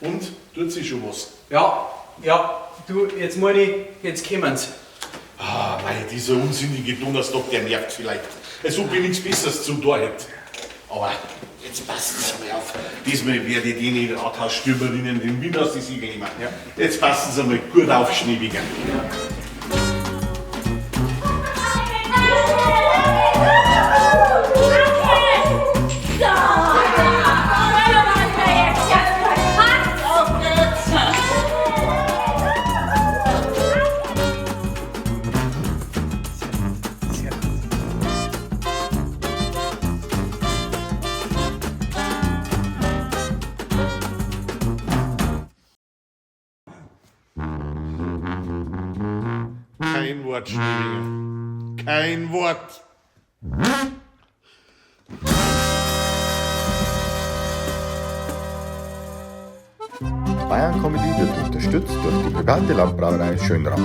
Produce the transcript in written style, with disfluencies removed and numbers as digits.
Und, tut sich schon was? Ja, ja, du, jetzt meine ich, jetzt kommen's. Ah, mei, dieser unsinnige Donnerstag, der nervt vielleicht. Als ob ich nichts Besseres zum Tor hätte. Aber jetzt passen Sie mal auf. Diesmal werde ich denen Rathausstürmerinnen den Wind aus die Segel nehmen. Ja. Jetzt passen Sie mal gut auf, Schneewinger. Kein Wort, Schneewinger. Kein Wort. Bayern Comedy wird unterstützt durch die private Landbrauerei Schönrath.